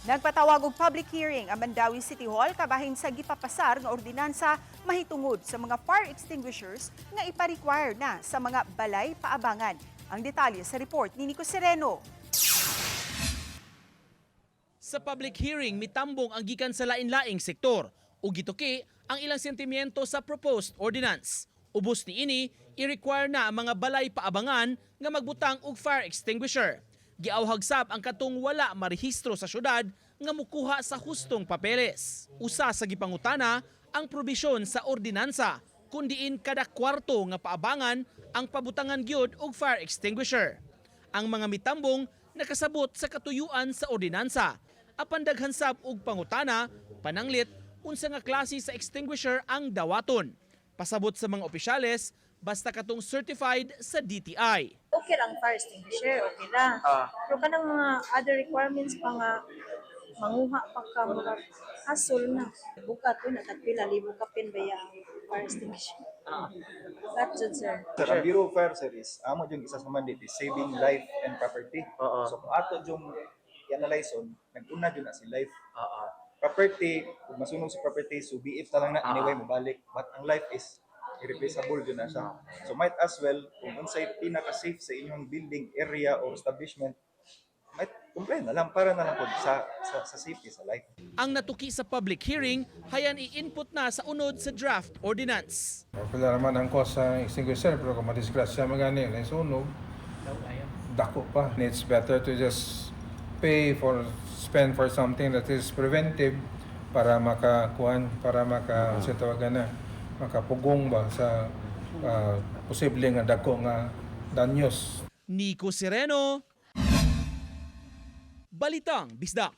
Nagpatawag og public hearing ang Mandaue City Hall kabahin sa gipapasar nga ordinansa mahitungod sa mga fire extinguishers nga ipa-require na sa mga balay paabangan. Ang detalye sa report ni Nico Sereno. Sa public hearing, mitambong ang gikan sa lain-laing sektor ug gituki ang ilang sentimiento sa proposed ordinance. Ubos niini, i-require na ang mga balay paabangan nga magbutang og fire extinguisher. Giawhag sab ang katong wala marehistro sa syudad nga mukuha sa hustong papeles. Usa sa gipangutana ang probisyon sa ordinansa kung diin kada kwarto nga paabangan ang pabutangan gyud og fire extinguisher. Ang mga mitambong nakasabot sa katuyuan sa ordinansa. Apan daghan sab og pangutana, pananglit unsa nga klase sa extinguisher ang dawaton. Pasabot sa mga opisyales, basta katong certified sa DTI. Okay lang fire extinguisher, okay lang. Pero kanang mga other requirements pa nga manguha pa ka, murag hassle na. Bukat ko na tagpila libo kapin ba ang fire extinguisher. That jud, sir. Sir, ang Bureau of Fire Service, amo yung isa sa mandate is saving life and property. So kung ato yung i-analyze on, nag-una jud na si life. Property, kung masunog si property, so be it na lang na, anyway, mabalik. But ang life is irreplaceable jud na siya. So might as well, kung unsay pinaka-safe sa inyong building area or establishment, might comply na lang para na lang po sa safety sa life. Ang natuki sa public hearing, hayan i-input na sa unod sa draft ordinance. Pila naman ang cost sa extinguisher, pero kung madisgrasya magani na sunog, dako pa. It's better to just pay for spend for something that is preventive para makakuan, para maka sa tawagan na makapugong ba sa posible nga dako nga danyos. Nico Sereno, Balitang Bisdak.